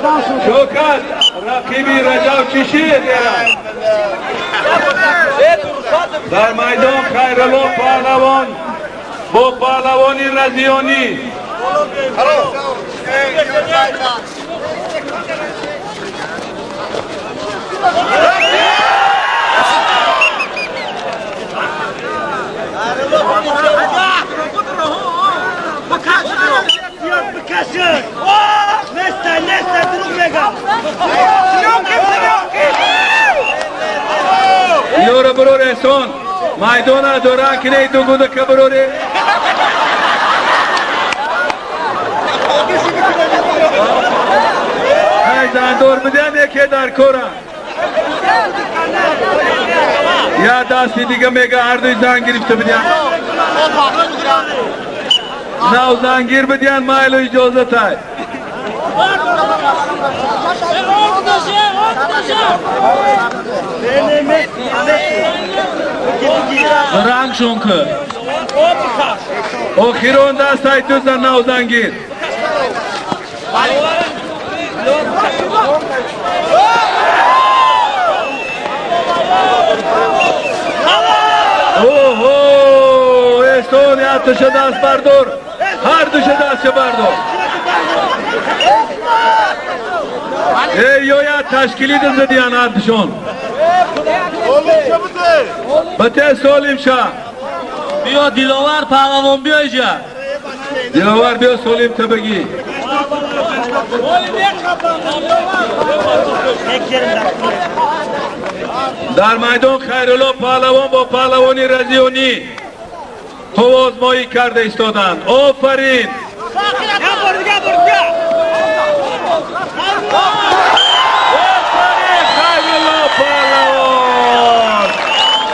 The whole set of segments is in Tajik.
Шокат, рақиби Раҷаб чишид эрад. Дар майдон Хайрулло паҳлавон бо паҳлавони Разиёнӣ. Ёра бирор, Эҳсон, майдона доран киней дугудака бироре. Ай зандор бидиан, яке дар кора. Я дасти дига мега, ҳардуи зан гирифта бидиан. Нав зангир бидиан, майлу иҷозатай. Ранг шунку. Охирон дастай туза нав зангир. Оҳо, Эҳсон, якташа даст бардор. Ҳар душа дастша бардор. Эй, ёя ташкили дизидиан ҳардушон. Бате Солим ша. Биё, Диловар паҳлавон, биё иҷа. Диловар, биё, Солим табагӣ. Дар майдон Хайрулло паҳлавон бо паҳлавони Разиёнӣ қуввозмоӣ карда истоданд. Офарин! Офарин, Хайрулло паҳлавон!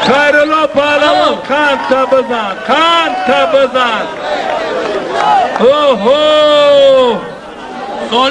Хайрулло паҳлавон, қандта бизан, қандта бизан! Оҳо!